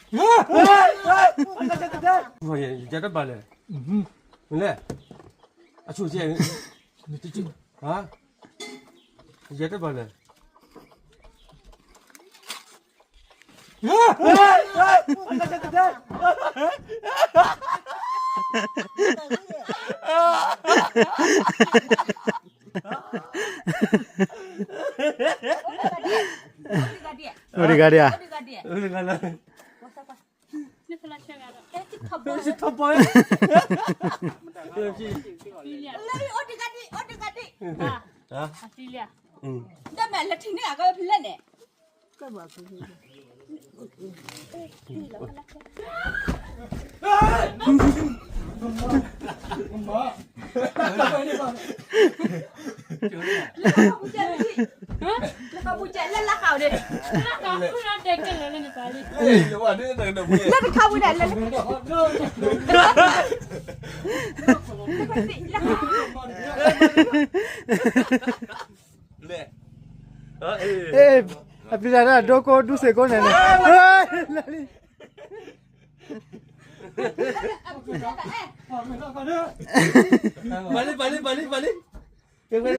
ယတဘၣ်လဲၣ်, လဲၣ်, အဆိကဲ, ဟါ, ယတဘၣ်လဲၣ်. အိၣ်တဂၤဒံးဧါ, ထီၣ်ပီ, တမ့ၢ်လၢထံန့ၣ်အကဖလဲၣ်န့ၣ် လၢပူၤကဲလၢလၢခါဝဲန့ၣ်, လၢတခါဝဲဒၣ်လၢ အပျံၤတၢ်ဒိကိးဒူစ့ၢ်ကိးန့ၣ်န့ၣ်, ပာ်လံ ပာ်လံ ပာ်လံ ပာ်လံ,